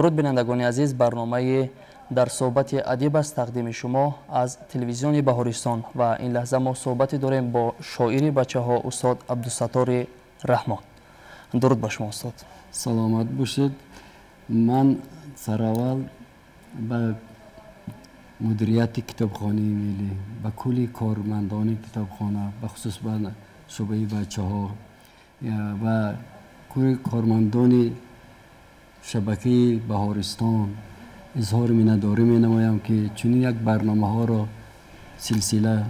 Дуруд, бинандагони азиз, барномаи дар суҳбати адиб аст тақдими шумо аз телевизиони Баҳористон ва ин лаҳза мо суҳбате дорем бо шоири бачаҳо устод Абдусаттори Раҳмон. Дуруд ба шумо, устод. Саломат бошед. Ман сараввал ба мудирияти китобхонаи миллӣ, ба кулли кормандони китобхона, бахусус ба шӯъбаи бачаҳо ва кулли кормандони шабакаи Баҳористон изҳори миннатдорӣ менамоям, ки чунин як барномаҳоро силсила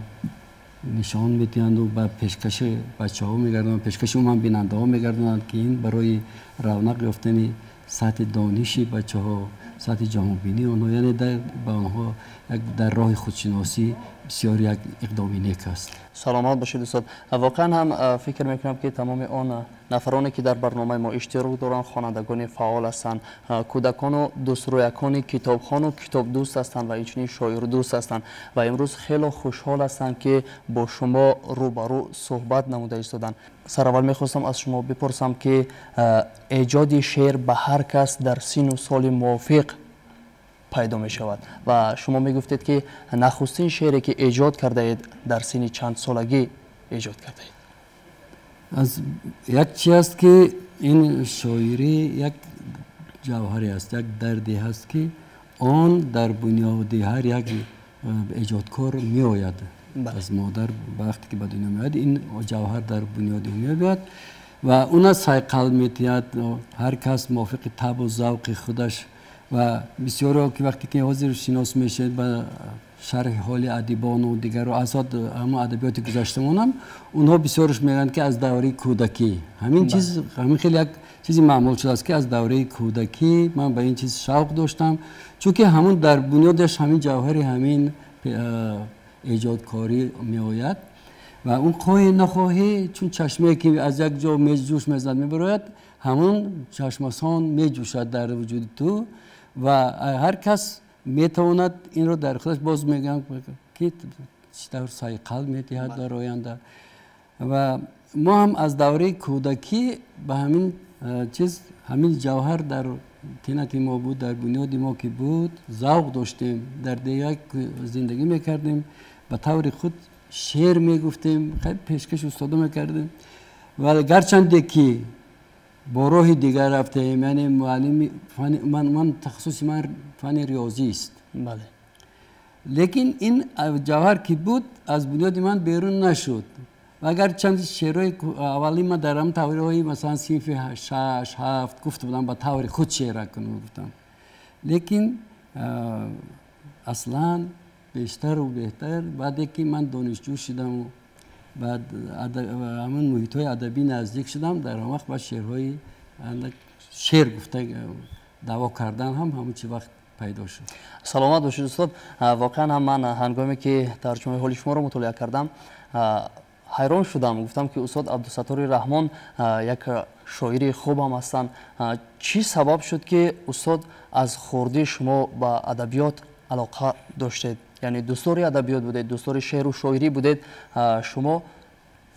нишон медиҳанду ба пешкаши бачаҳо мегардонанд, пешкаши умуман бинандаҳо мегардонанд, ки ин барои равнақ ёфтани сатҳи дониши бачаҳо, сатҳи ҷаҳонбинии онҳо, яъне ба онҳо дар роҳи худшиносӣ бисёр як иқдоми нек аст. Саломат бошед, устод. Воқеан ҳам фикр мекунам, ки тамоми он нафароне, ки дар барномаи мо иштирок доранд, хонандагони фаъол ҳастанд, кӯдакону дӯстрӯякони китобхону китобдӯст ҳастанд ва инчунин шоирдӯст ҳастанд ва имрӯз хело хушҳол ҳастанд, ки бо шумо рӯбарӯ суҳбат намуда истоданд. Сараввал мехостам аз шумо бипурсам, ки эҷоди шеър ба ҳар кас дар сину соли мувофиқ пайдо мешавад ва шумо мегуфтед, ки нахустин шеъре, ки эҷод кардаед, дар синни чанд солагӣ эҷод кардаед? Аз як чи аст, ки ин шоирӣ як ҷавҳаре аст, як дарде ҳаст, ки он дар бунёди ҳар як эҷодкор меояд. Аз модар вақте ки ба дунё меояд, ин ҷавҳар дар бунёди ӯ меояд ва она сайқал медиҳад, ҳар кас мувофиқи табу завқи худаш. Ва бисёро ки вақте ки ҳозир шинос мешавед ба шарҳи ҳоли адибону дигару асод ҳамон адабиёти гузаштамонам, онҳо бисёрш мегӯянд, ки аз давраи кӯдакӣ ҳамин чиз, ҳамин хеле як чизи маъмул шудааст, ки аз давраи кӯдакӣ ман ба ин чиз шавқ доштам, чунки ҳамон дар бунёдаш ҳамин ҷавҳари ҳамин эҷодкорӣ меояд ва он хоҳӣ нахоҳӣ, чун чашмае ки аз як ҷо меҷӯш мезанад, мебарояд, ҳамон чашмасон меҷӯшад дар вуҷуди ту ва ҳар кас метавонад инро дар худаш, боз мегӯям, ки чӣ тавр сайқал медиҳад дар оянда. Ва мо ҳам аз давраи кӯдакӣ ба ҳамин чиз, ҳамин ҷавҳар дар тинати мо буд, дар бунёди мо ки буд, завқ доштем, дар деҳа зиндагӣ мекардем, ба таври худ шеър мегуфтем, пешкаши устодо мекардем. Ва гарчанде ки бо роҳи дигар рафтем, яъне муаллими ман, тахассуси ман фани риёзист, лекин ин ҷавҳар ки буд, аз бунёди ман берун нашуд. Ва агарчанд шеърҳои аввали ман дар ҳамн тавриҳои, масалан, синфи 6, 7 гуфта будам, ба таври худ шеър кунам гуфтам, лекин аслан бештару беҳтар баъде ки ман донишҷӯ шудаму баъд ҳамон муҳитҳои адабӣ наздик шудам, дар он вақт ба шеърҳои шеър гуфта даъво кардан ҳам ҳамон чи вақт пайдо шуд. Саломат бошед, устод. Воқеан ҳам ман ҳангоме ки тарҷумаи ҳоли шуморо мутолиа кардам, ҳайрон шудам, гуфтам, ки устод Абдусаттори Раҳмон як шоири хубам ҳастанд. Чӣ сабаб шуд, ки устод, аз хурдӣ шумо ба адабиёт алоқа доштед, яъне дӯстдори адабиёт будед, дӯстдори шеъру шоирӣ будед, шумо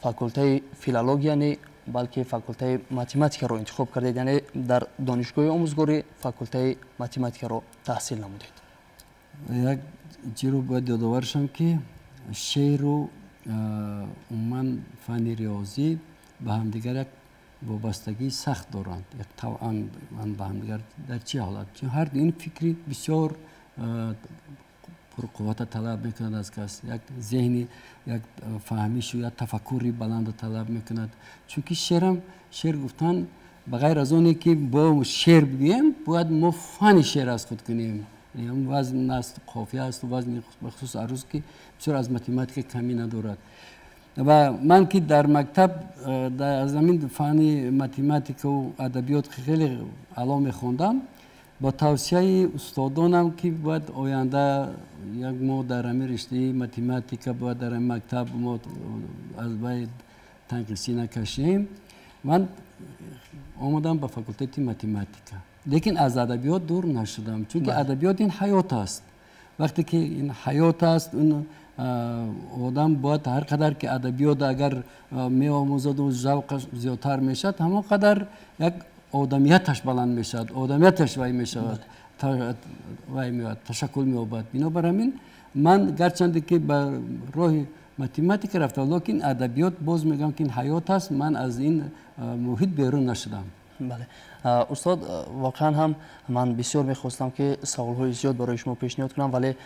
факултаи филология не, балки факултаи математикаро интихоб кардед, яъне дар донишгоҳи омӯзгорӣ факултаи математикаро таҳсил намудед? Як чиро бояд ёдовар шавам, ки шеъру умуман фанни риёзӣ ба ҳамдигар як вобастагии сахт доранд, як тавъан ба ҳамдигар. Дар чӣ ҳолат? Чун ҳар ин фикри бисёр пурқуввата талаб мекунад аз кас, як зеҳни, як фаҳмишу як тафаккури баланда талаб мекунад, чунки шеърам, шеър гуфтан, ба ғайр аз оне ки бо шеър бигӯем, бояд мо фанни шеър аз худ кунем. Вазн аст, қофия аст, вазни бахусус аруз, ки бисёр аз математика камӣ надорад. Ва ман ки дар мактаб аз ҳамин фанни математикаву адабиёт хеле аъло мехондам, бо тавсияи устодонам, ки бояд оянда як мо дар ҳамин риштаи математика, бояд дар ҳамин мактаб мо аз вай танқисӣ накашем, ман омадам ба факултети математика, лекин аз адабиёт дур нашудам, чунки адабиёт ин ҳаёт аст. Вақте ки ин ҳаёт аст, одам бояд ҳар қадар ки адабиёт агар меомӯзаду завқаш зиёдтар мешавад, ҳамон қадар як одамияташ баланд мешавад, одамияташ вай мешавад, вай меояд, ташаккул меёбад. Бинобар ҳамин ман гарчанде ки ба роҳи математика рафтам, лекин адабиёт боз мегӯям ки ин ҳаёт аст, ман аз ин муҳит берун нашудам. Бале устод, воқеан ҳам ман бисёр мехостам ки саволҳои зиёд барои шумо пешниҳод кунам, вале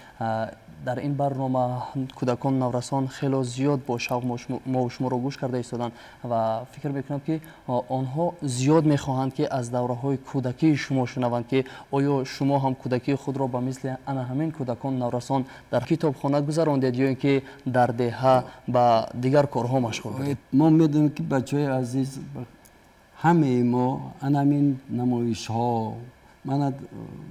дар ин барнома кӯдакон наврасон хело зиёд бо шавқ мо шуморо гӯш карда истоданд ва фикр мекунам ки онҳо зиёд мехоҳанд ки аз давраҳои кӯдакии шумо шунаванд ки оё шумо ҳам кӯдакии худро ба мисли ана ҳамин кӯдакон наврасон дар китобхона гузарондед ё ин ки дар деҳа ба дигар корҳо машғул будед? Мо медонем ки бачаҳои азиз, ҳамаи мо ана ҳамин намоишҳо мана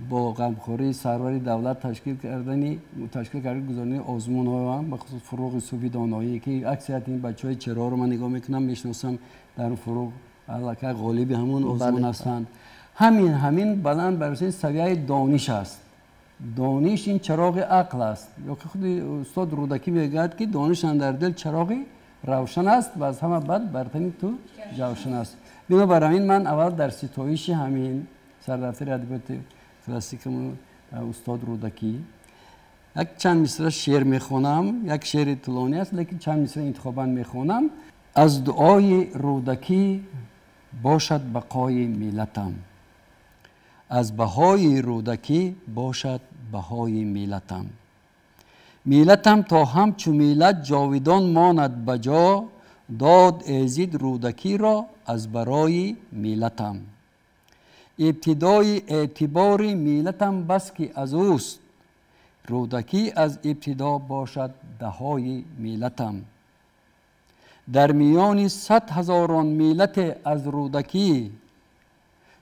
бо ғамхории сарвари давлат ташкил карда гузаронидани озмунҳо, бахусус фуруғи субҳи доноӣ ки аксарияти ин бачаҳои чеҳраҳоро ман нигоҳ мекунам, мешиносам, дар фуруғ аллакай ғолиби ҳамун озмун ҳастанд. Ҳамин баланд бардоштани савияи дониш аст. Дониш ин чароғи ақл аст. Ё ки худи устод Рӯдакӣ мегӯяд ки дониш андар дил чароғи равшан аст ва аз ҳама бад бар тани ту ҷавшан аст. Бинобар ҳамин ман аввал дар ситоиши ҳамин сардафтари адабиёти классикамон устод Рӯдакӣ як чанд мисра шеър мехонам. Як шеъри тӯлонӣ аст, лекин чанд мисра интихобан мехонам. Аз дуои Рӯдакӣ бошад бақои миллатам, аз баҳои Рӯдакӣ бошад баҳои миллатам. Миллатам то ҳамчу миллат ҷовидон монад ба ҷо, дод эзид Рӯдакиро аз барои миллатам. Ибтидои эътибори миллатам бас ки аз ӯст, Рӯдакӣ аз ибтидо бошад даҳои миллатам. Дар миёни 100 ҳазорон миллате аз Рӯдакӣ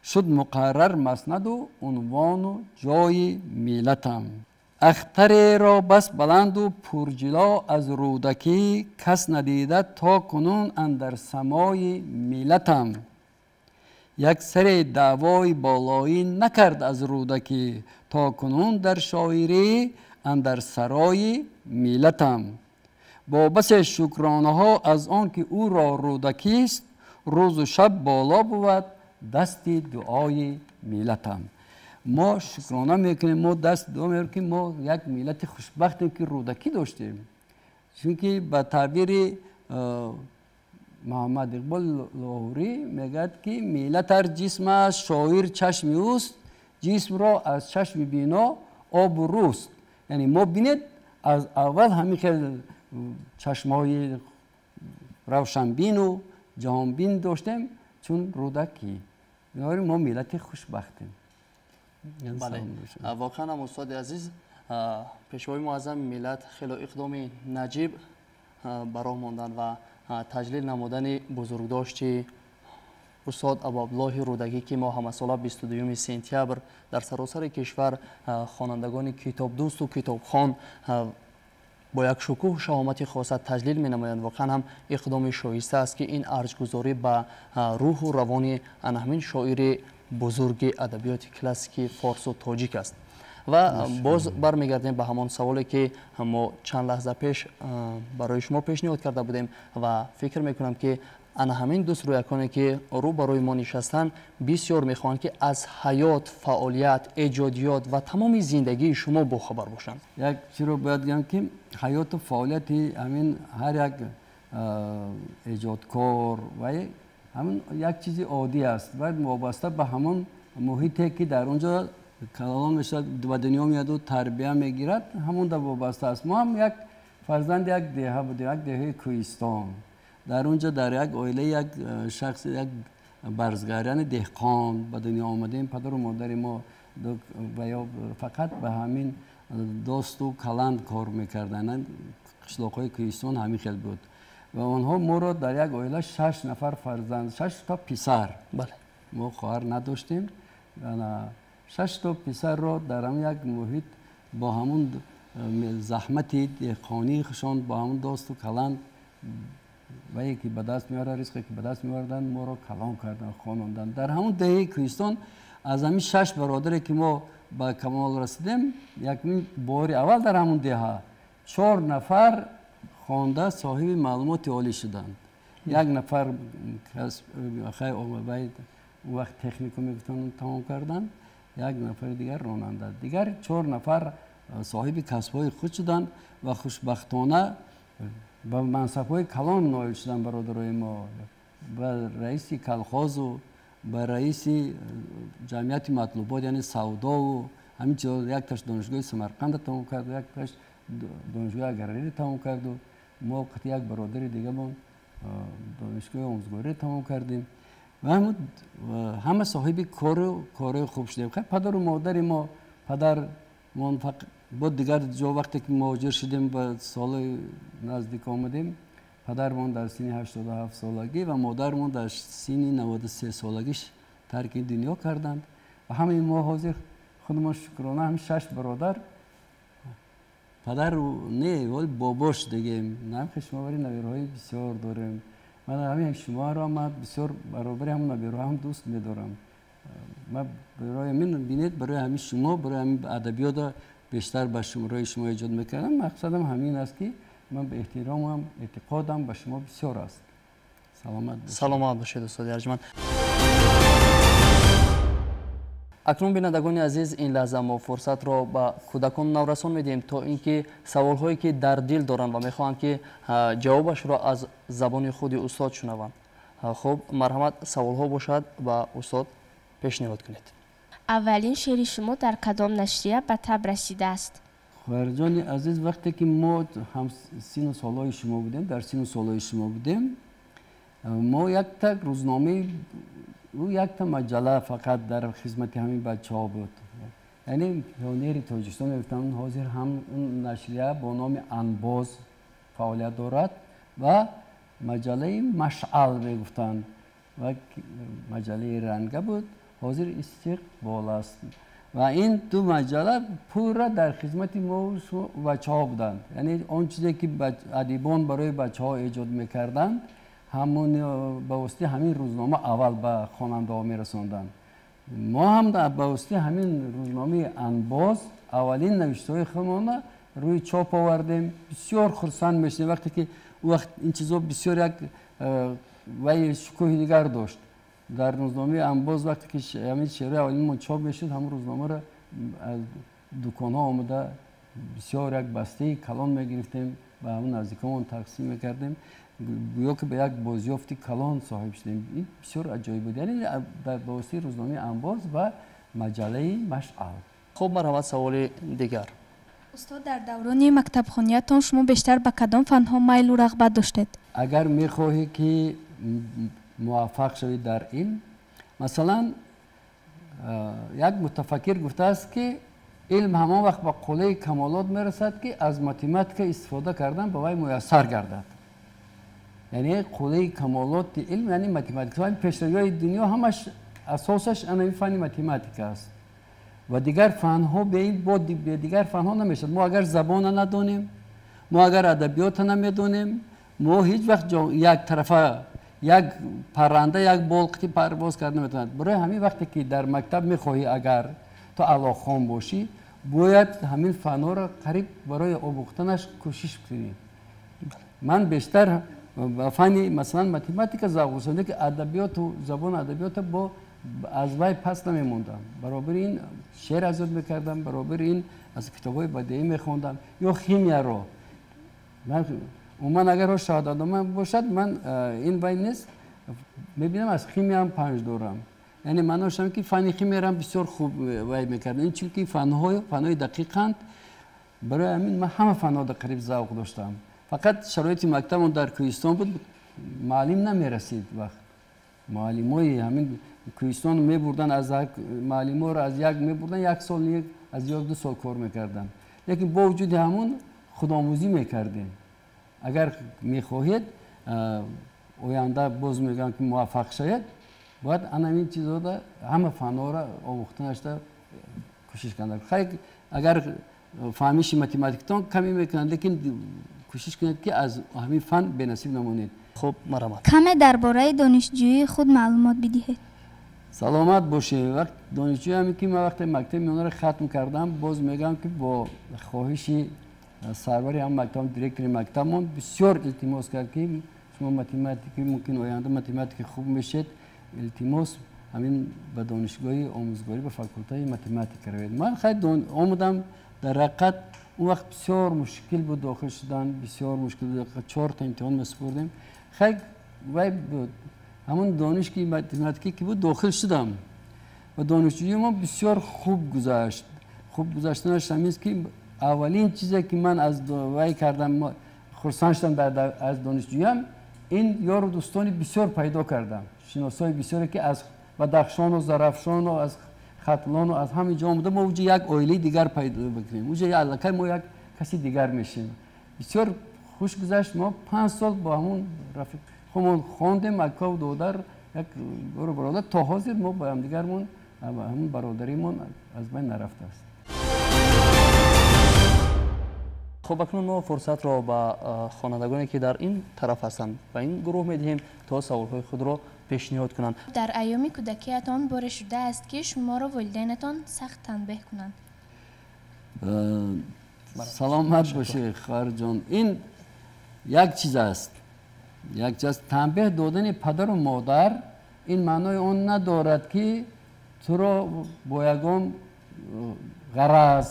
шуд муқаррар маснаду унвону ҷои миллатам. Ахтареро бас баланду пурҷило аз Рӯдакӣ кас надида то кунун андар самои миллатам. Як саре даъвои болоӣ накард аз Рӯдакӣ то кунун дар шоирӣ андар сарои миллатам. Бо басе шукронаҳо аз он ки ӯро Рӯдакист, рӯзу шаб боло бувад дасти дуои миллатам. Мо шукрона мекунем, мо даст дуо мекунем ки мо як миллати хушбахтем ки Рӯдакӣ доштем. Чунки ба таъбири Муҳаммад Иқбол Лоҳурӣ мегӯяд ки миллат ҳар ҷисм аст, шоир чашми ӯст, ҷисмро аз чашми бино обу рӯст. Яъне мо бинед аз аввал ҳамин хел чашмҳои равшанбину ҷаҳонбин доштем, чун Рӯдакӣ. Бинобар ин мо миллати хушбахтем. Бале, воқеан ҳам устоди азиз, пешвои муаззами миллат хело иқдоми наҷиб ба роҳ монданд ва таҷлил намудани бузургдошти устод Абуабдуллоҳи Рӯдакӣ ки мо ҳамасола 22 сентябр дар саросари кишвар хонандагони китобдӯсту китобхон бо як шукӯҳу шаҳомати хоса таҷлил менамоянд. Воқеан ҳам иқдоми шоиста аст ки ин арҷгузорӣ ба рӯҳу равони ана ҳамин шоири бузурги адабиёти классикии форсу тоҷик аст. Ва боз бармегардем ба ҳамон саволе ки мо чанд лаҳза пеш барои шумо пешниҳод карда будем ва фикр мекунам ки ана ҳамин дӯстрӯяконе ки рӯ барои мо нишастанд бисёр мехоҳанд ки аз ҳаёт, фаъолият, эҷодиёт ва тамоми зиндагии шумо бохабар бошанд. Як чиро бояд гӯям ки ҳаёту фаъолияти ҳамин ҳар як эҷодкор ва ҳамин як чизи оддӣ аст, бояд вобаста ба ҳамон муҳите ки дар он ҷо калон мешавад, ба дунё меяду тарбия мегирад, ҳамон да вобаста аст. Мо ҳам як фарзанди як деҳа будем, як деҳаи кӯҳистон. Дар он ҷо дар як оилаи як шахс, як барзгар, яъне деҳқон ба дунё омадем. Падару модари мо ва ё фақат ба ҳамин досту каланд кор мекарданд. Қишлоқҳои кӯҳистон ҳамин хел буд. Ва онҳо моро дар як оила 6 нафар фарзанд, 6 то писар. Мо хоҳар надоштем. 6 то писарро дар ҳамин як муҳит бо ҳамун заҳмати деҳқонии хушон, бо ҳамун досту каланд ва яке ба даст меорад, ризқе ки ба даст меоварданд, моро калон карданд, хононданд. Дар ҳамун деҳаи кӯҳистон аз ҳамин 6 бародаре ки мо ба камол расидем, якмин бори аввал дар ҳамун деҳа 4 нафар хонда соҳиби маълумоти олӣ шуданд. Як нафар он вақт техникум мегуфтанд, тамом карданд. Як нафари дигар ронанда. Дигар 4 нафар соҳиби касбҳои худ шуданд ва хушбахтона ба мансабҳои калон ноил шуданд бародарои мо. Ба раиси колхозу, ба раиси ҷамъияти матлубот, яъне савдову ҳамин чизо. Якташ донишгоҳи Самарқанда тамом кард, якташ донишгоҳи аграриро тамом карду мо қати як бародари дигамон донишгоҳи омӯзгориро тамом кардем. Ва ҳама соҳиби кору корҳои хуб шудем. Падару модари мо, падармон бо дигар ҷо вақте ки муҳоҷир шудем, ба соли наздик омадем, падармон дар синни 87 солагӣ ва модармон дар синни 93 солагиш тарки дунё карданд. Ва ҳамаи мо ҳозир худамон шукрона ҳам 6 бародар, падару не, вале бобош дигем. Намхи шумо вари набираҳои бисёр дорем. Ман ҳамин шуморо ман бисёр баробари ҳамон набираҳо ҳам дӯст медорам. Ман барои ҳамин бинед, барои ҳамин шумо, барои ҳамин адабиётро бештар ба шумораи шумо эҷод мекардам. Мақсадам ҳамин аст ки ман ба эҳтиромам, эътиқодам ба шумо бисёр аст. Саломат бошед. Саломат бошед, устоди арҷманд. Акнун бинандагони азиз, ин лаҳза мо фурсатро ба кӯдакон наврасон медиҳем, то ин ки саволҳое ки дар дил доранд ва мехоҳанд ки ҷавобашро аз забони худи устод шунаванд. Хуб, марҳамат, саволҳо бошад ба устод пешниҳод кунед. Аввалин шеъри шумо дар кадом нашрия ба таб расидааст? Хоҳарҷони азиз, вақте ки мо ҳам сину солҳои шумо будем, дар сину солҳои шумо будем, мо якта рӯзномаи ӯ якта маҷалла фақат дар хизмати ҳамин бачаҳо буд. Яъне пионери Тоҷикистон мегуфтанд. Ҳозир ҳам он нашрия бо номи Анбоз фаъолият дорад ва маҷаллаи Машъал мегуфтанд ва маҷаллаи ранга буд. Ҳозир Истиқбол аст. Ва ин ду маҷалла пурра дар хизмати мо бачаҳо буданд. Яъне он чизе ки адибон барои бачаҳо эҷод мекарданд, ҳамон ба воситаи ҳамин рӯзнома аввал ба хонандаҳо мерасонданд. Мо ҳам ба воситаи ҳамин рӯзномаи Анбоз аввалин навиштаҳои худамонро рӯи чоп овардем. Бисёр хурсанд мешудем вақте ки он вақт ин чизо бисёр як вай шукӯҳи дигар дошт. Дар рӯзномаи Анбоз вақте ки ҳамин шеърҳои аввалинмон чоп мешуд, ҳамон рӯзномаро аз дуконҳо омада бисёр як бастаи калон мегирифтем, ба ҳамон наздиконмон тақсим мекардем. Гӯё ки ба як бозёфти калон соҳиб шудем. Ин бисёр аҷоиб буд. Яъне ба воситаи рӯзномаи Анбоз ва маҷаллаи Машъал. Хуб, марҳамат, саволи дигар. Устод, дар даврони мактабхониятон шумо бештар ба кадом фанҳо майлу рағбат доштед? Агар мехоҳӣ ки муваффақ шавӣ дар илм, масалан як мутафаккир гуфтааст ки илм ҳамон вақт ба қуллаи камолот мерасад ки аз математика истифода кардан ба вай муяссар гардад. Яъне қуллаи камолоти илм яъне математика. Пешравиҳои дунё ҳамаш асосаш ана фанни математика аст ва дигар фанҳо бо дигар фанҳо намешавад. Мо агар забонро надонем, мо агар адабиётро намедонем, мо ҳеҷ вақт як тарафа, як парранда як болқити парвоз карда наметавонад. Барои ҳамин вақте ки дар мактаб мехоҳӣ агар ту аълохон бошӣ, бояд ҳамин фанҳоро қариб барои омӯхтанаш кӯшиш кунӣ. Ман бештар ба фанни масалан математика завқ доштам, лекин адабиёту забону адабиётро бо аз вай пас намемондам. Баробари ин шеър аз ёд мекардам, баробари ин аз китобҳои бадеӣ мехондам ё химияро. Умуман агар шаҳодатнома бошад, ман ин вай нест, мебинам аз химияам 5 дорам. Яъне маъноашам ки фанни химияро бисёр хуб вай мекардам. Ин чунки фанҳои дақиқанд. Барои ҳамин ман ҳама фанҳоро қариб завқ доштам. Фақат шароити мактабмон дар Кӯҳистон буд, муаллим намерасид вақт. Муаллимои ҳамин Кӯҳистон мебурданд, аз муаллиморо аз як мебурданд, як сол аз 1-2 сол кор мекарданд. Лекин бо вуҷуди ҳамон худомӯзӣ мекардем. Агар мехоҳед оянда боз мегӯям ки муваффақ шавед, бояд ана ҳамин чизҳоро ҳама фанҳоро омӯхтанашда кӯшиш кунад. Хайр, агар фаҳмиши математиктон каме мекунад, лекин кӯшиш кунед ки аз ҳамин фан бенасиб намонед. Хуб, марҳамат. Каме дар бораи донишҷӯии худ маълумот бидиҳед. Саломат бошед. Вақт донишҷӯи ҳамин ки ман вақте мактаби миёнаро хатм кардам, боз мегӯям ки бо хоҳиши сарвари ҳам мактаб, директори мактабмон бисёр илтимос кард ки шумо математики, мумкин оянда математики хуб мешед, илтимос ҳамин ба донишгоҳи омӯзгорӣ, ба факултаи математика равед. Ман хай омадам. Дар ҳақиқат он вақт бисёр мушкил буд дохил шудан, бисёр мушкил буд. 4 та имтиҳон месупурдем. Хай, вай буд, ҳамон донишки математикӣ ки буд, дохил шудам ва донишҷӯии мо бисёр хуб гузашт. Хуб гузаштанаш ҳамин ки аввалин чизе ки ман аз вай кардам, хурсанд шудам аз донишҷӯям, ин ёру дӯстони бисёр пайдо кардам, шиносҳои бисёре, ки аз Бадахшону Зарафшону аз Хатлону аз ҳамин ҷо омада. Мо уҷа як оилаи дигар пайдо бикунем, уҷа аллакай мо як каси дигар мешем. Бисёр хуш гузашт. Мо 5 сол бо ҳамун рафиқхомон хондем, акаву додар, як баро бародар. То ҳозир мо ба ҳамдигармон, ҳамун бародаримон аз байн нарафтааст. Хуб, акнун мо фурсатро ба хонандагоне, ки дар ин тараф ҳастанд, ба ин гурӯҳ медиҳем, то саволҳои худро пешниҳод кунанд. Дар айёми кӯдакиятон боре шудааст, ки шуморо волидайнатон сахт танбеҳ кунанд? Саломат бошӣ, хоҳарҷон. Ин як чиз аст, як чиз аст. Танбеҳ додани падару модар ин маънои он надорад, ки туро бо ягон ғараз,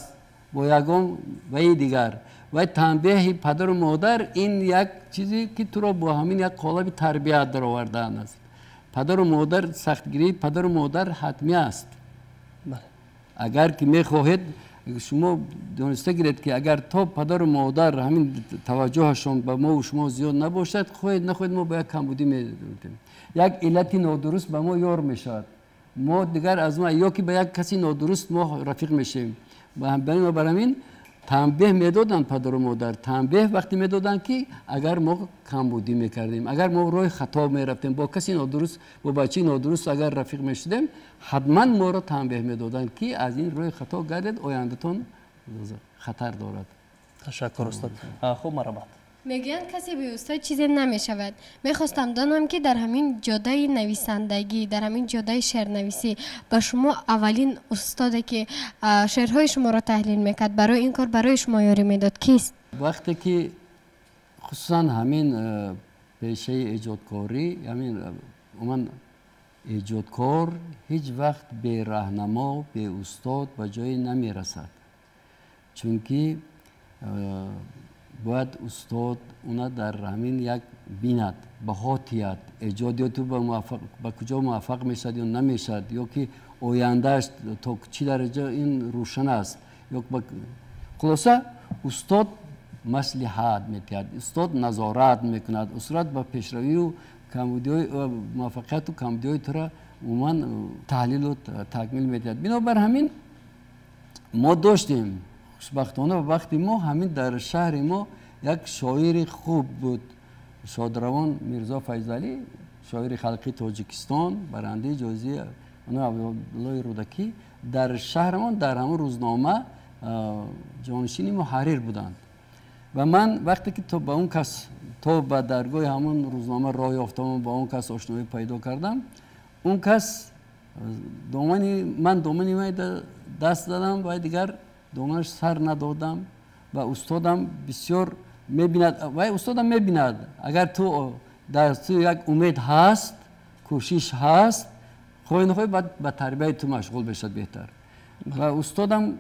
бо ягон ваи дигар. Вай танбеҳи падару модар ин як чизе, ки туро бо ҳамин як қолаби тарбият даровардан аст. Падару модар, сахтгирии падару модар ҳатмӣ аст. Агар ки мехоҳед, шумо дониста гиред, ки агар то падару модар ҳамин таваҷҷӯҳашон ба мову шумо зиёд набошад, хоҳед нахоҳед, мо ба як камбудӣ медем, як иллати нодуруст ба мо ёр мешавад, мо дигар аз мо ё ки ба як каси нодуруст мо рафиқ мешавем. Бар ҳамин танбеҳ медоданд падару модар. Танбеҳ вақте медоданд, ки агар мо камбудӣ мекардем, агар мо роҳи хато мерафтем, бо каси нодуруст, бо бачаи нодуруст агар рафиқ мешудем, ҳатман моро танбеҳ медоданд, ки аз ин роҳи хато гардед, ояндатон хатар дорад. Ташаккур, устод. Хуб, марҳамат. Мегӯянд, касе беустод чизе намешавад. Мехостам донам, ки дар ҳамин ҷодаи нависандагӣ, дар ҳамин ҷодаи шеърнависӣ ба шумо аввалин устоде, ки шеърҳои шуморо таҳлил мекард, барои ин кор барои шумо ёрӣ медод, кист? Вақте ки хусусан ҳамин пешаи эҷодкорӣ, ҳамин умуман эҷодкор ҳеҷ вақт бераҳнамо, беустод ба ҷое намерасад, чунки бояд устод уна дар ҳамин як бинад, баҳо тиҳад эҷодиёту ба куҷо муваффақ мешавад ё намешавад, ё ки ояндааш то чӣ дараҷа ин рӯшан аст. Ё хулоса, устод маслиҳат метиҳад, устод назорат мекунад, устод ба пешравию муваффақияту камбудиҳои тура умуман таҳлилу такмил медиҳад. Бинобар ҳамин мо доштем, хушбахтона, вақти мо ҳамин дар шаҳри мо як шоири хуб буд, шодравон Мирзо Файзалӣ, шоири халқи Тоҷикистон, барандаи ҷоизаи Абдуллои Рӯдакӣ. Дар шаҳрамон дар ҳамон рӯзнома ҷонишини муҳаррир буданд ва ман вақте ки то ба он кас, то ба даргоҳи ҳамон рӯзнома роҳ ёфтам, ба он кас ошноӣ пайдо кардам, он кас домани ман, домани ман даст задам ва дигар доманаш сар надодам. Ва устодам бисёр мебинад, вай устодам мебинад, агар ту дар ту як умед ҳаст, кӯшиш ҳаст, хоҳӣ нахоҳӣ ба тарбияи ту машғул мешавад беҳтар. Ва устодам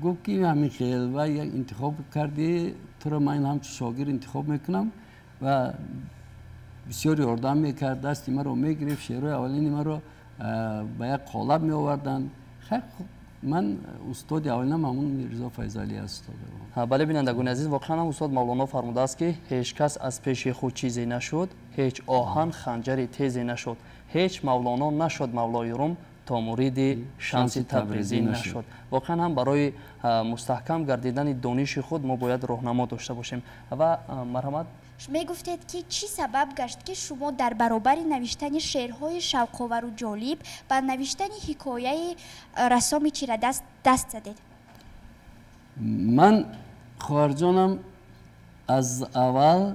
гуфт, ки ҳамин хел ва як интихоб кардӣ, туро ман ҳамчун шогирд интихоб мекунам. Ва бисёр ёрдам мекард, дасти маро мегирифт, шеърҳои аввалини маро ба як қолаб меоварданд. Ман устоди аввалинам ҳамун Мирзо Файзалӣ аст. Бале, бинандагони азиз, воқеан ҳам устод Мавлоно фармудааст, ки ҳеҷ кас аз пеши худ чизе нашуд, ҳеҷ оҳан ханҷари тезе нашуд, ҳеҷ Мавлоно нашуд мавлои Рум, то муриди Шамси Табрезӣ нашуд. Воқеан ҳам барои мустаҳкам гардидани дониши худ мо бояд роҳнамо дошта бошем. Ва марҳамат. Мегуфтед, ки чӣ сабаб гашт, ки шумо дар баробари навиштани шеърҳои шавқовару ҷолиб ба навиштани ҳикояи «Рассоми чирадаст» даст задед? Ман, хоҳарҷонам, аз аввал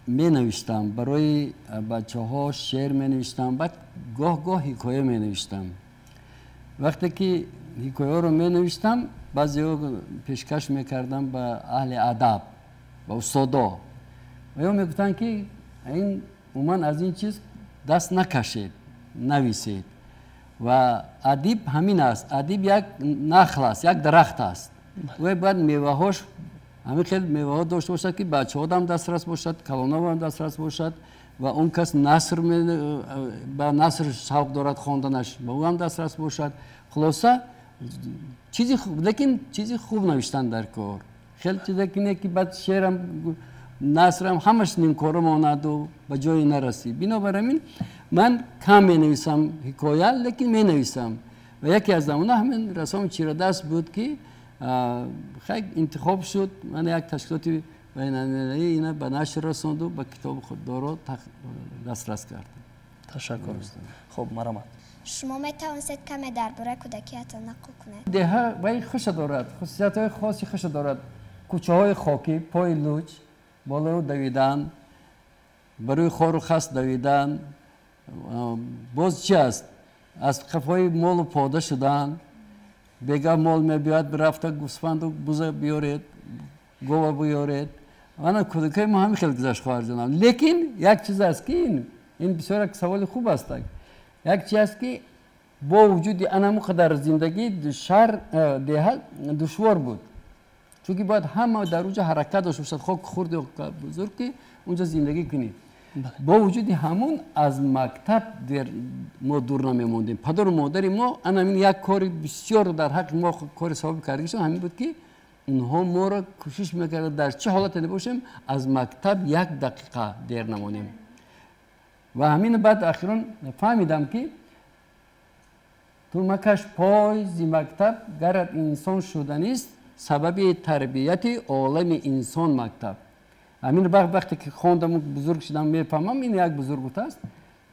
менавиштам, барои бачаҳо шеър менавиштам, баъд гоҳ гоҳ ҳикоя менавиштам. Вақте ки ҳикояҳоро менавиштам, баъзеҳо пешкаш мекардам ба аҳли адаб, ба устодо, ва ё мегуфтанд, ки ин умуман аз ин чиз даст накашед. Нависед. Ва адиб ҳамин аст. Адиб як нахл аст, як дарахт аст. Вай бояд меваҳош ҳамин хел меваҳо дошта бошад, ки бачаҳодам дастрас бошад, калонҳоам дастрас бошад ва он кас наср ба наср шавқ дорад хонданаш, ба ӯ ҳам дастрас бошад. Хулоса чизи хуб, лекин чизи хуб навиштан дар кор. Хеле чизе ки не ки баъд шеърам насрам ҳамаш нимкора монаду ба ҷое нарасӣ. Бинобар ҳамин ман кам менависам ҳикоя, лекин менависам. Ва яке аз намуна ҳамин расоми чирадаст буд, ки хай интихоб шуд. Ман як ташкилоти байналмилалӣ ина ба нашр расонду, ба китоби худдоро дастрас кард. Ташаккур. Хуб, марҳамат. Шумо метавонистед каме дар бораи кӯдакиятон нақл кунед? Деҳа вай хуша дорад, хусусиятҳои хоси хуша дорад. Кӯчаҳои хокӣ, пои луч, болои давидан, ба рӯи хору хас давидан, боз чи аст? Аз қафои молу пода шудан, бега мол мебиёяд, рафта гӯсфанду буза биёред, гова биёред. Ана кӯдакои мо ҳамин хел гузашт, хоҳарҷонам. Лекин як чиз аст, ки ин бисёр як саволи хуб аст. Як чиз аст, ки бо вуҷуди анаму қадар зиндагӣ шаҳр деҳа душвор буд, чунки бояд ҳама дар онҷо ҳаракат дошта бошад, хок хурд ё бузург, ки онҷо зиндагӣ кунӣ. Бо вуҷуди ҳамун аз мактаб мо дур намемондем. Падару модари мо анамин як кори бисёр дар ҳаққи мо кори савоби кардагишон ҳамин буд, ки онҳо моро кӯшиш мекарданд дар чӣ ҳолате набошем, аз мактаб як дақиқа дер намонем. Ва ҳамин баъд ахирон фаҳмидам, ки ту макаш пой зи мактаб, гарат инсон шуданист, сабаби тарбияти олами инсон мактаб. Ҳамин вақте ки хондаму бузург шудам, мефаҳмам, ин як бузург гуфтааст.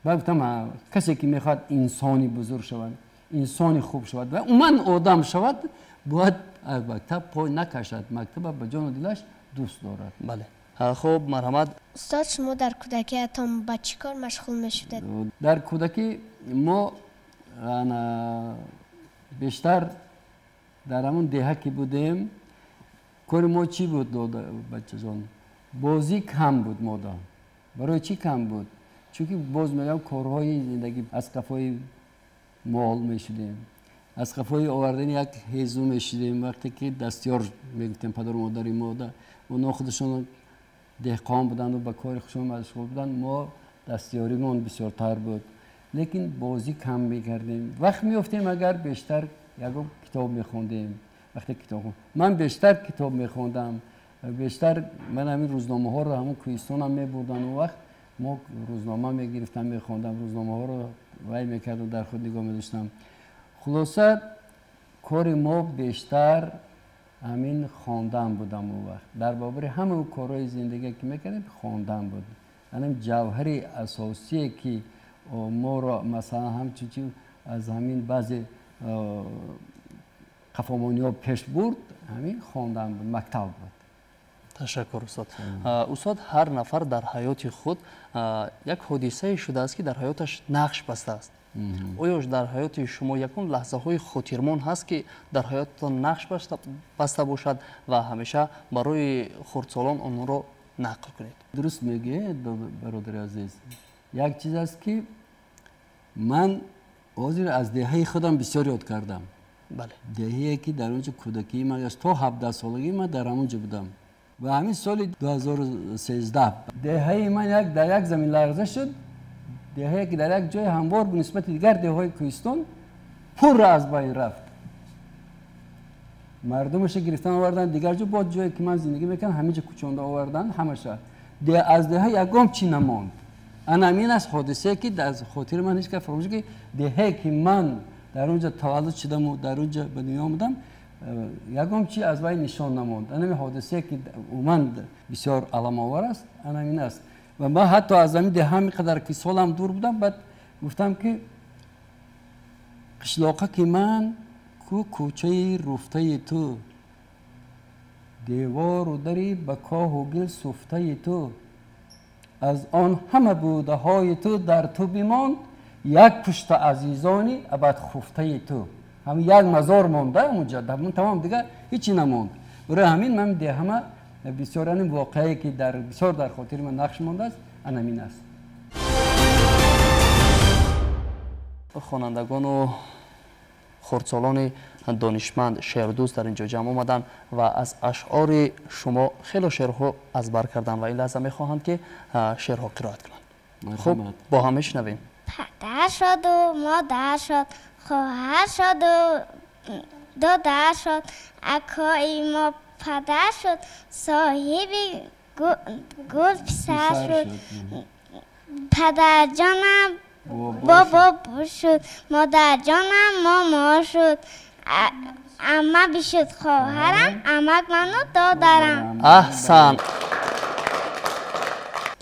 Баъд гуфтам, касе ки мехоҳад инсони бузург шавад, инсони хуб шавад ва умуман одам шавад, бояд аз мактаб пой накашад, мактаба ба ҷону дилаш дӯст дорад. Бале. Хуб, марҳамат. Устод, шумо дар кӯдакиятон ба чӣ кор машғул мешудед? Дар кӯдакӣ мо бештар дар ҳамон деҳа ки будем, кори мо чӣ буд, бачаҷон? Бозӣ кам буд мода. Барои чӣ кам буд? Чунки боз мегӯям, корҳои зиндагӣ, аз қафои мол мешудем, аз қафои овардани як ҳезу мешудем. Вақте ки дастёр мегуфтем падару модари мода, онҳо худашон деҳқон буданду ба кори худшон машғул буданд, мо дастёримон бисёртар буд. Лекин бозӣ кам мекардем. Вақт меёфтем, агар бештар ягон китоб мехондем. Вақте китоб ман бештар китоб мехондам, бештар ман ҳамин рӯзномаҳоро ҳамон кӯҳистонам мебурдам. Он вақт мо рӯзнома мегирифтам, мехондам, рӯзномаҳоро вай мекардам, дар худ нигоҳ медоштам. Хулоса кори мо бештар ҳамин хондан будам. Он вақт дар бобари ҳамаи корҳои зиндагие ки мекардем, хондан буд. Ҳамин ҷавҳари асосие ки моро масалан ҳамчун чи аз ҳамин баъзе қафомониҳо пеш бурд, ҳамин хондан буд, мактаб буд. Ташаккур, устод. Устод, ҳар нафар дар ҳаёти худ як ҳодисае шудааст, ки дар ҳаёташ нақш бастааст. Оё дар ҳаёти шумо ягон лаҳзаҳои хотирмон ҳаст, ки дар ҳаётатон нақш баста бошад ва ҳамеша барои хурдсолон онро нақл кунед? Дуруст мегӯед, бародари азиз. Як чиз аст, ки ман ҳозир аз деҳаи худам бисёр ёд кардам. Деҳае ки дар он ҷо кӯдакии ман гашт, то 17 солагӣ ман дар ҳамон ҷо будам. Ва ҳамин соли 2013 деҳаи ман дар як заминларза шуд. Деҳае ки дар як ҷои ҳамвор нисбати дигар деҳаҳои кӯҳистон пурра аз байн рафт. Мардумаша гирифтан овардан дигар ҷо, бо ҷое ки ман зиндагӣ мекардам, ҳамин ҷо кӯчонда овардан ҳамаша. Аз деҳа ягон чӣ намонд. Ана ҳамин аст ҳодисае, ки дар хотири ман ҳеҷ кас фаромӯш, ки деҳае ки ман дар он ҷо таваллуд шудаму дар он ҷо ба дунё омадам, ягон чи аз вай нишон намонд. Анами ҳодисае, ки умуман бисёр аламовар аст, анамин аст. Ва ман ҳатто аз ҳамин деҳа ҳамин қадар ки солам дур будам, баъд гуфтам, ки қишлоқа ки ман ку кӯчаи руфтаи ту, девору дари ба коҳу гил суфтаи ту, аз он ҳама будаҳои ту дар ту бимонд як пушта азизони абадхуфтаи ту. Ҳамин як мазор монда онҷа, тамом, дигар ҳичи намонд. Барои ҳамин ман деҳама бисёр ҳамин воқеае, ки дар бисёр дар хотири ман нақш мондааст, анамин аст. Хонандагону хурдсолони донишманд, шеърдӯст дар инҷо ҷамъ омаданд ва аз ашъори шумо хеле шеърҳо аз бар карданд ва ин лаҳза мехоҳанд ки шеърҳо қироат кунанд. Хуб, бо ҳам мешунавем. Падар шуду модар шуд, хоҳар шуду додар шуд, акои мо падар шуд, соҳиби гул писар шуд, падарҷонам бобо шуд, модарҷонам момо шуд, амма бишуд хоҳарам, амак ману додарам. Аҳсан.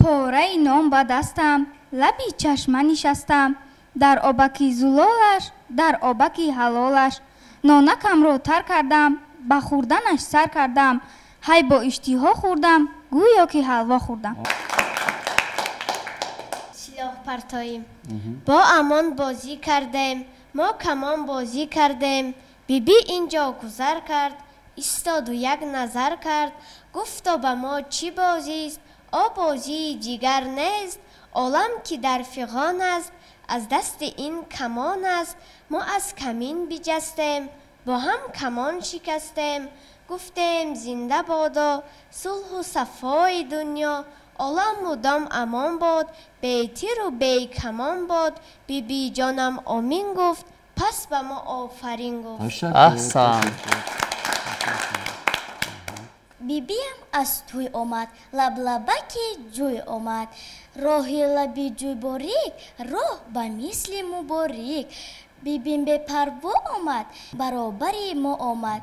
Пораи нон ба дастам, лаби чашма нишастам, дар обаки зулолаш, дар обаки ҳалолаш, нонакамро тар кардам, ба хӯрданаш сар кардам, ҳай бо иштиҳо хӯрдам, гӯё ки ҳалво хӯрдам. Силоҳ партоим. Бо амон бозӣ кардем, мо камон бозӣ кардем, биби инҷо гузар кард, истоду як назар кард, гуфто ба мо чӣ бозист, о бозии дигар нест, олам ки дар фиғон аст, аз дасти ин камон аст, мо аз камин биҷастем, бо ҳам камон шикастем, гуфтем зинда бодо сулҳу сафои дунё, олам мудом амон бод, бетиру бекамон бод, бибиҷонам омин гуфт, пас ба мо офарин гуфт. Аҳсан. Бибиям аз тӯй омад, лаблабаки ҷӯй омад, роҳи лаби ҷӯй борик, роҳ ба мисли муборик, бибим бепарво омад, баробари мо омад,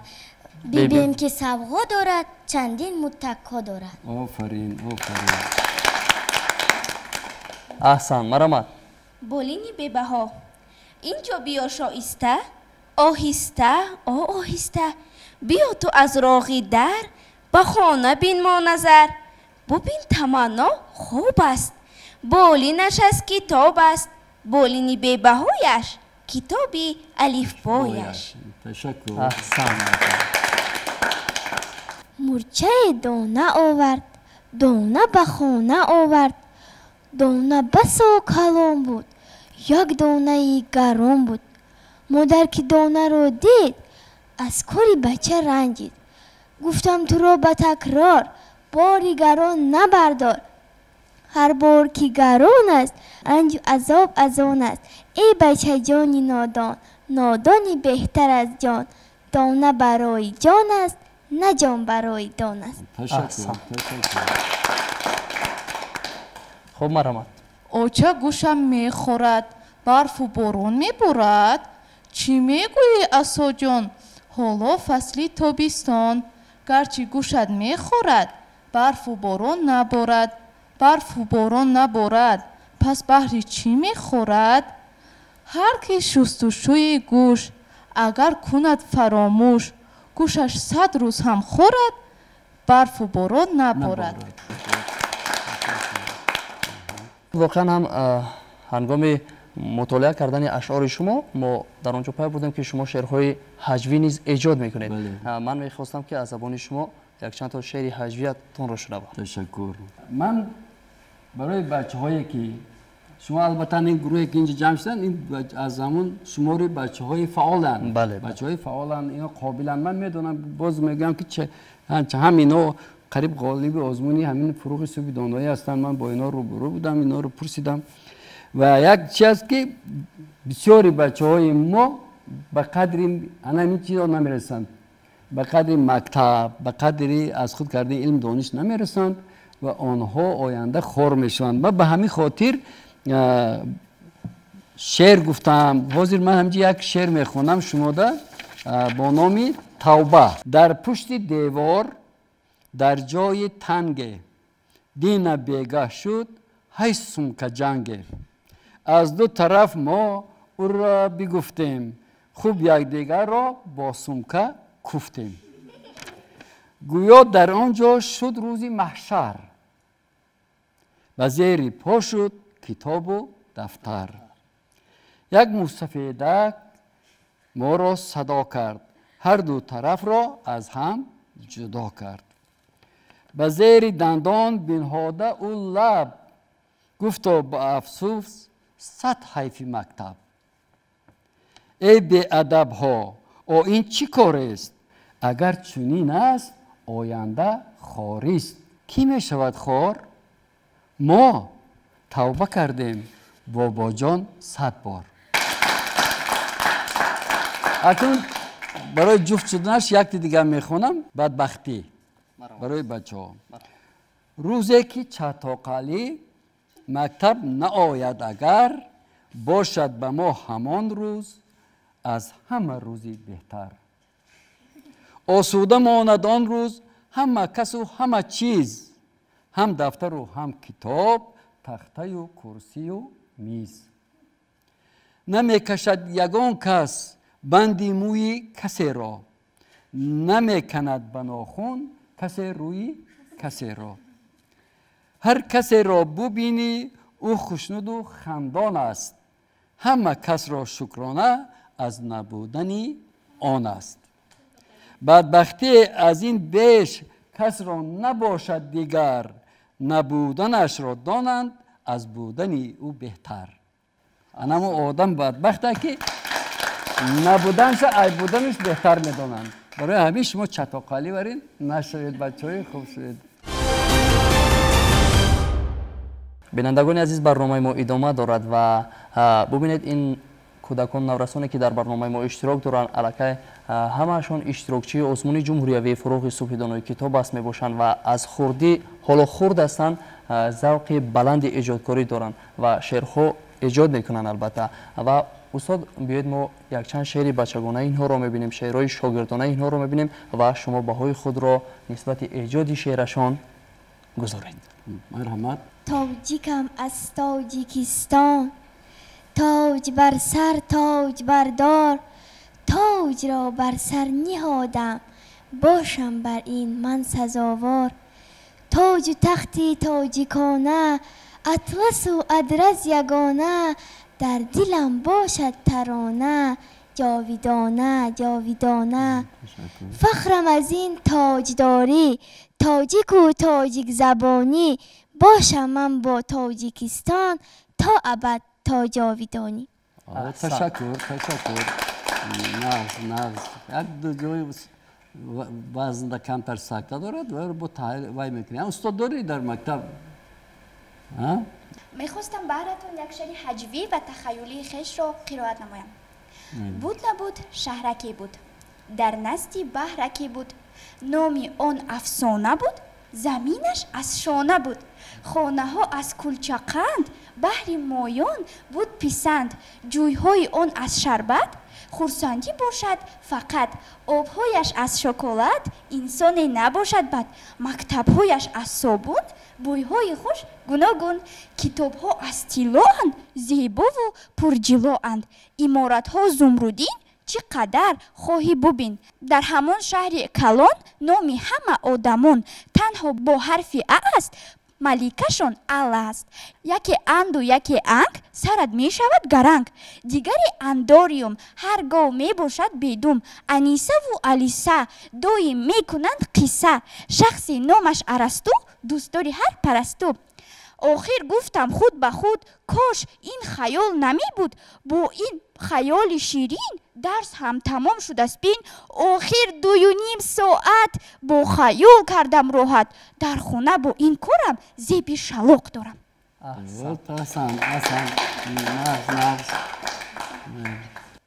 бибим ки савғо дорад, чандин муттакко дорад. Офарин, офарин. Аҳсан, марамат. Болини бебаҳо. Инҷо биё шоиста, оҳиста, о оҳиста, биё ту аз роғи дар, ба хона бинмо назар. Бубин таманно хоб аст, болинаш аз китоб аст, болини бебаҳояш китоби алифбояш. Ташаккур. Аҳсан. Мурчае дона овард, дона ба хона овард, дона басо калон буд, як донаи гарон буд. Модар ки донаро дид, аз кори бача ранҷид. Гуфтам туро ба такрор, бори гарон набардор. Ҳар бор ки гарон аст, ранҷу азоб аз он аст. Эй бачаҷони нодон, нодони беҳтар аз ҷон. Дона барои ҷон аст, на ҷон барои дон аст. Ташаккур. Хуб, марамат. Оча гӯшам мехорад, барфу борон меборад. Чӣ мегӯӣ, асоҷон? Ҳоло фасли тобистон. Гарчи гӯшат мехорад, барфу борон наборад. Барфу борон наборад, пас баҳри чӣ мехорад? Ҳар ки шустушӯи гӯш, агар кунад фаромӯш, гӯшаш 100 рӯз ҳам хорад, барфу борон наборад. Воқеан ҳам ҳангоми мутолиа кардани ашъори шумо мо дар он ҷо пай бурдем ки шумо шеърҳои ҳаҷвӣ низ эҷод мекунед. Ман мехостам ки аз забони шумо якчанд то шеъри ҳаҷвиятонро шунавам. Ташаккур. Ман барои бачаҳое ки шумо албатта ин гурӯҳе ки инҷо ҷамъ шуданд, ин аз ҳамон шумори бачаҳои фаъоланд. Бачаҳои фаъоланд, ино қобиланд. Ман медонам, боз мегӯям ки ҳам ино қариб ғолиби озмуни ҳамин фуруғи субҳи доноӣ ҳастанд. Ман бо ино рӯбарӯ будам, иноро пурсидам. Ва як чи аст ки бисёри бачаҳои мо ба қадри ана ҳамин чизо намерасанд, ба қадри мактаб, ба қадри аз худ кардани илм дониш намерасанд ва онҳо оянда хор мешаванд. Ман ба ҳамин хотир шеър гуфтам. Ҳозир ман ҳамҷи як шеър мехонам шумода бо номи Тавба. Дар пушти девор, дар ҷои танге, дина бегаҳ шуд, ҳай сумка ҷанге. Аз ду тараф мо ӯро бигуфтем, хуб якдигарро бо сумка куфтем. Гӯё дар он ҷо шуд рӯзи маҳшар, ба зери по шуд китобу дафтар. Як мусафедак моро садо кард, ҳар ду тарафро аз ҳам ҷудо кард. Ба зери дандон бинҳода ӯ лаб, гуфто ба афсӯс 100 ҳайфи мактаб. Эй беадабҳо, оин чӣ корест? Агар чунин аст, оянда хорист. Кӣ мешавад хор? Мо тавба кардем, бобоҷон 100 бор. Акнун барои ҷуфт шуданаш якти дигар мехонам, бадбахтӣ барои бачаҳо. Рӯзе ки Чатоқалӣ мактаб наояд агар, бошад ба мо ҳамон рӯз аз ҳама рӯзи беҳтар. Осуда монад он рӯз ҳама касу ҳама чиз, ҳам дафтару ҳам китоб, тахтаю курсию миз. Намекашад ягон кас банди мӯи касеро, намеканад ба нохун касе рӯи касеро. Ҳар касеро бубинӣ, ӯ хушнуду хандон аст, ҳама касро шукрона аз набудани он аст. Бадбахтие аз ин беш касро набошад дигар, набуданашро донанд аз будани ӯ беҳтар. Анамо одам бадбахта ки набуданша ай буданаш беҳтар медонанд. Барои ҳамин шумо Чатоқалӣ варин нашавед, бачаҳои хуб шавед. Бинандагони азиз, барномаи мо идома дорад ва бубинед ин кӯдакон наврасоне ки дар барномаи мо иштирок доранд, аллакай ҳамаашон иштирокчии озмуни ҷумҳуриявии фурӯғи субҳи донои китоб аст мебошанд ва аз хурдӣ ҳоло хурд ҳастанд, завқи баланди эҷодкорӣ доранд ва шеърҳо эҷод мекунанд албатта. Ва устод, биёед мо якчанд шеъри бачагонаи инҳоро мебинем, шеърҳои шогирдонаи инҳоро мебинем ва шумо баҳои худро нисбати эҷоди шеърашон гузоред. Марҳамат. Тоҷикам аз Тоҷикистон, тоҷ бар сар тоҷ бардор, тоҷро бар сар ниҳодам, бошам бар ин ман сазовор. Тоҷу тахти тоҷикона, атласу адраз ягона, дар дилам бошад тарона, ҷовидона ҷовидона. Фахрам аз ин тоҷдорӣ, тоҷику тоҷикзабонӣ, бошам ман бо Тоҷикистон то абад то ҷовидонӣ. Ташаккур, ташаккур. Нағз, нағз. Як ду ҷои вазнда камтар сакта дорад ва бо вай мекунӣ. Устод дорӣ дар мактаб? Мехостам баҳратон як шеъри ҳаҷвӣ ва тахаюлии хешро қироат намоям. Буд набуд шаҳраке буд, дар назди баҳраке буд, номи он афсона буд, заминаш аз шона буд, хонаҳо аз кулчақанд, баҳри моён буд писанд, ҷӯйҳои он аз шарбат, хурсандӣ бошад фақат, обҳояш аз шоколад, инсоне набошад бад, мактабҳояш аз собун, бӯйҳои хуш гуногун, китобҳо аз тиллоанд, зебову пурҷилоанд, иморатҳо зумрудин, чӣ қадар хоҳӣ бубин. Дар ҳамон шаҳри калон номи ҳама одамон танҳо бо ҳарфи а аст, маликашон Алла аст. Яке анду яке анг, сарат мешавад гаранг, дигаре андориум, ҳар гоҳ мебошад бедум, Анисаву Алиса доим мекунанд қисса, шахси номаш Арасту, дӯстдори ҳар парасту. Охир гуфтам худ ба худ, кош ин хаёл намебуд, бо ин хаёли ширин дарс ҳам тамом шудааст бин. Охир 2.5 соат бо хаёл кардам роҳат, дар хона бо ин корам зеби шалоқ дорам.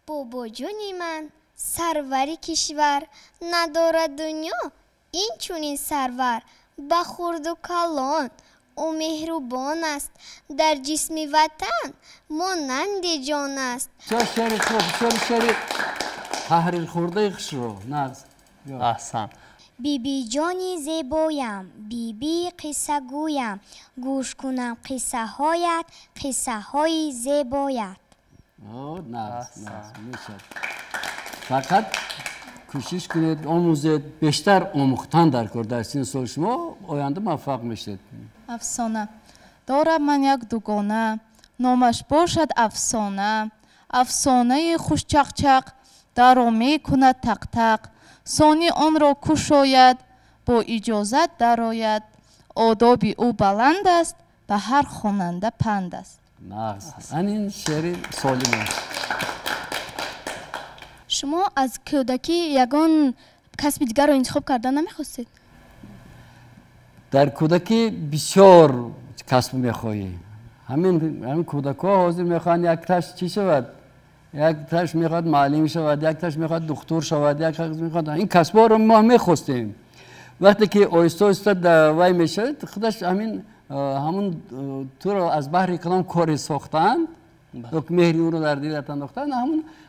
Бобоҷони ман сарвари кишвар, надорад дунё ин чунин сарвар, ба хурду калон ӯ меҳрубон аст, дар ҷисми ватан монанди ҷон аст. Бисёр шеъри хуб, бисёр шеъри таҳрирхӯрдаи хушро. Нағз. Аҳсан. Бибиҷони зебоям, бибии қиссагӯям, гӯш кунам қиссаҳоят, қиссаҳои зебоят. Нағз, нағз, мешавад. Фақат кӯшиш кунед, омӯзед, бештар омӯхтан дар кор. Дар синни соли шумо оянда муваффақ мешавед. Афсона. Дорам ман як дугона, номаш бошад Афсона. Афсонаи хушчақчақ даро мекунад тақтақ, сони онро кушояд, бо иҷозат дарояд. Одоби ӯ баланд аст, ба ҳар хонанда панд аст. Нағз. Ан ин шеъри солим аст. Шумо аз кӯдакӣ ягон касби дигарро интихоб кардан намехостед? Дар кӯдакӣ бисёр касб мехоҳӣ. Ҳамин кӯдакҳо ҳозир мехоҳанд якташ чӣ шавад? Якташ мехоҳад муаллим шавад, якташ мехоҳад духтур шавад, якташ мехоҳад. Ин касбҳоро мо мехостем. Вақте ки оҳиста оҳиста вай мешавад, худаш ҳамун туро аз баҳри калом коре сохтаанд, меҳри ӯро дар дилат андохтаанд,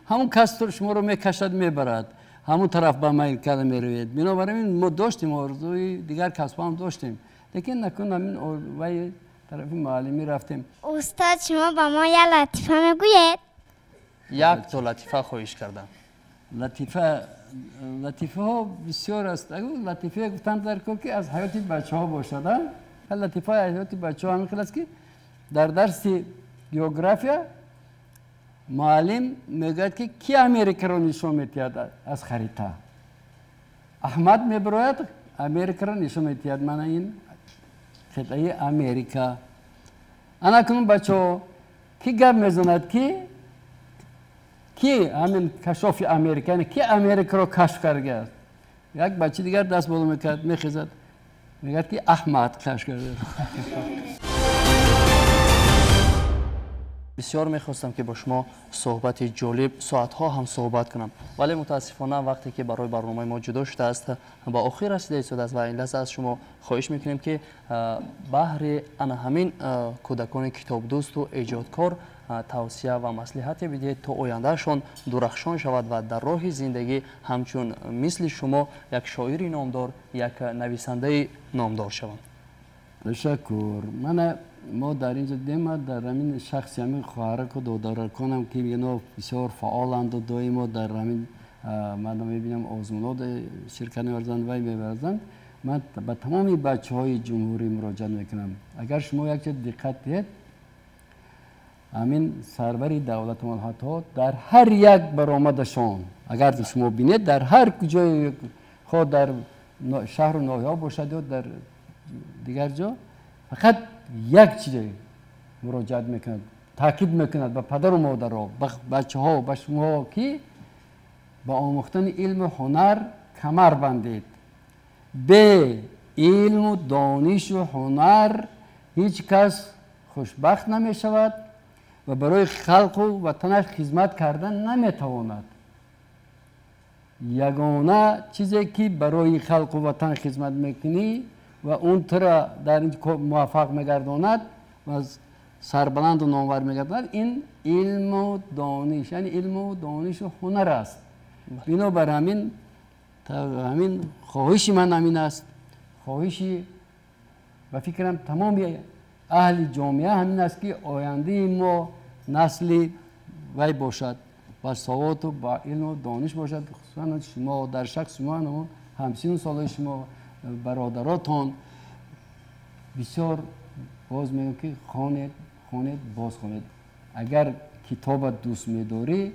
ҳамун кас шуморо мекашад, мебарад, ҳамун тараф ба майл карда меравед. Бинобар ин мо доштем орзуи дигар касбҳо ҳам доштем, лекин накун ҳамин вай тарафи муаллимӣ рафтем. Устод, шумо ба мо як латифа мегӯед? Як то латифа хоҳиш кардам. Латифаҳо бисёр аст. Латифа гуфтанд дар кор ки аз ҳаёти бачаҳо бошад. Латифа аз ҳаёти бачаҳо ҳамин хел аст ки дар дарси география муаллим мегӯяд ки ки Америкаро нишон медиҳад аз харита. Аҳмад мебарояд, Америкаро нишон медиҳад. Мана ин қитъаи Америка. Ана кунун бачаҳо ки гап мезанад ки ҳамин кашофи Америка, яъне ки Америкаро кашф кардааст? Як бача дигар даст боло мекард, мехезад, мегӯяд ки Аҳмад кашф кардааст. Бисёр мехостам ки бо шумо суҳбати ҷолиб соатҳо ҳам суҳбат кунам, вале мутаассифона вақте ки барои барномаи мо ҷудо шудааст ба охир расида истодааст ва ин лаҳза аз шумо хоҳиш мекунем ки баҳри ана ҳамин кӯдакони китобдӯсту эҷодкор тавсия ва маслиҳате бидиҳед то ояндаашон дурахшон шавад ва дар роҳи зиндагӣ ҳамчун мисли шумо як шоири номдор, як нависандаи номдор шаванд. Ташаккур. Мана мо дар инҷо дидем, дар ҳамин шахси ҳамин хоҳараку додараконам ки ино бисёр фаъоланду доимо дар ҳамин ман мебинам озмунҳо ширкат меварзанд, вай меварзанд. Ман ба тамоми бачаҳои ҷумҳурӣ муроҷиат мекунам. Агар шумо як чиз диққат диҳед, ҳамин сарвари давлатамон ҳатто дар ҳар як баромадашон, агар шумо бинед, дар ҳар ҷое, хоҳ дар шаҳру ноҳияҳо бошад ё дар дигар ҷо, фақат як чизе муроҷиат мекунад, таъкид мекунад ба падару модарҳо, ба бачаҳо, ба шумоҳо ки ба омӯхтани илму ҳунар камар бандед. Бе илму донишу ҳунар ҳеҷ кас хушбахт намешавад ва барои халқу ватанаш хизмат кардан наметавонад. Ягона чизе ки барои халқу ватан хизмат мекунӣ ва он тура дар ин муваффақ мегардонад ва сарбаланду номвар мегардонад, ин илму дониш, яъне илму донишу ҳунар аст. Бинобар ҳамин хоҳиши ман ҳамин аст, хоҳиши ба фикрам тамоми аҳли ҷомеа ҳамин аст ки ояндаи мо насли вай бошад, ба саводу ба илму дониш бошад. Хусусан шумо дар шахс шумо ҳамсину солаи шумо, бародаротон, бисёр боз мегӯям ки хонед, хонед, боз хонед. Агар китобат дӯст медорӣ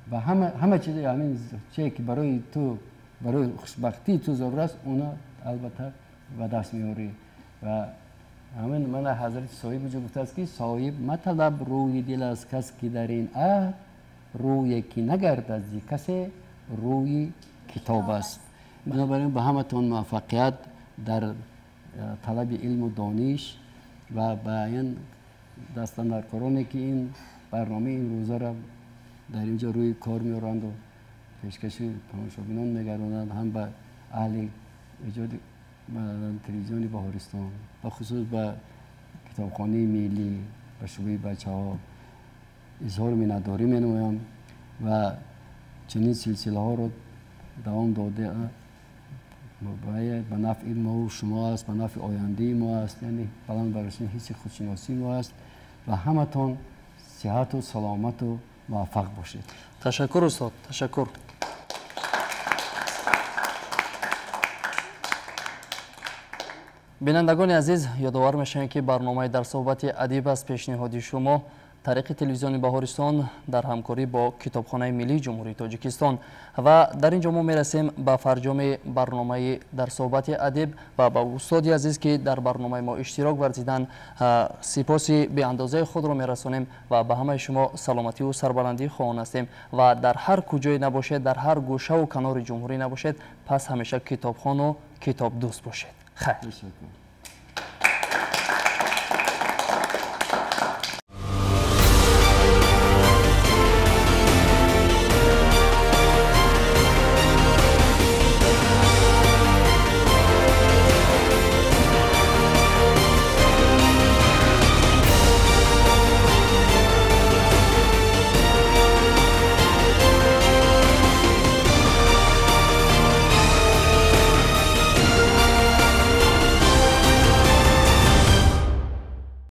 ба ҳама чизе, ҳамин чизе ки барои ту, барои хушбахтии ту зарур аст, уна албатта ба даст меорӣ. Ва ҳамин мана ҳазрати соҳиб уҷо гуфтааст ки соҳиб маталаб рӯи дил аз кас ки дар ин аҳд рӯе ки нагардад зи касе рӯи китоб аст. Бинобар ин ба ҳаматон муваффақият дар талаби илму дониш ва ба ин дастандаркороне ки ин барномаи имрӯзаро дар инҷо рӯи кор меоранду пешкаши тамошобинон мегардонанд, ҳам ба аҳли эҷоди телевизиони Баҳористон, бахусус ба китобхонаи миллӣ, ба шӯъбаи бачаҳо изҳори миннатдорӣ менамоям ва чунин силсилаҳоро давом дода ба нафъи мову шумо аст, ба нафъи ояндаи мо аст, яъне баланд бардоштани ҳисси худшиносии мо аст. Ва ҳаматон сиҳату саломату муваффақ бошед. Ташаккур устод, ташаккур. Бинандагони азиз, ёдовар мешавем ки барномаи дар суҳбати адиб аз пешниҳоди шумо Тариқи телевизиони Баҳористон дар ҳамкорӣ бо Китобхонаи миллии Ҷумҳурии Тоҷикистон. Ва дар ин ҷо мо мерасем ба фарҷоми барномаи дар суҳбати адиб ва ба устоди азиз, ки дар барномаи мо иштирок варзиданд, сипоси беандозаи худро мерасонем ва ба ҳамаи шумо саломативу сарбаландӣ хоҳон ҳастем ва дар ҳар куҷое набошед, дар ҳар гӯшаву канори ҷумҳурӣ набошед, пас ҳамеша китобхону китобдӯст бошед. Хайр.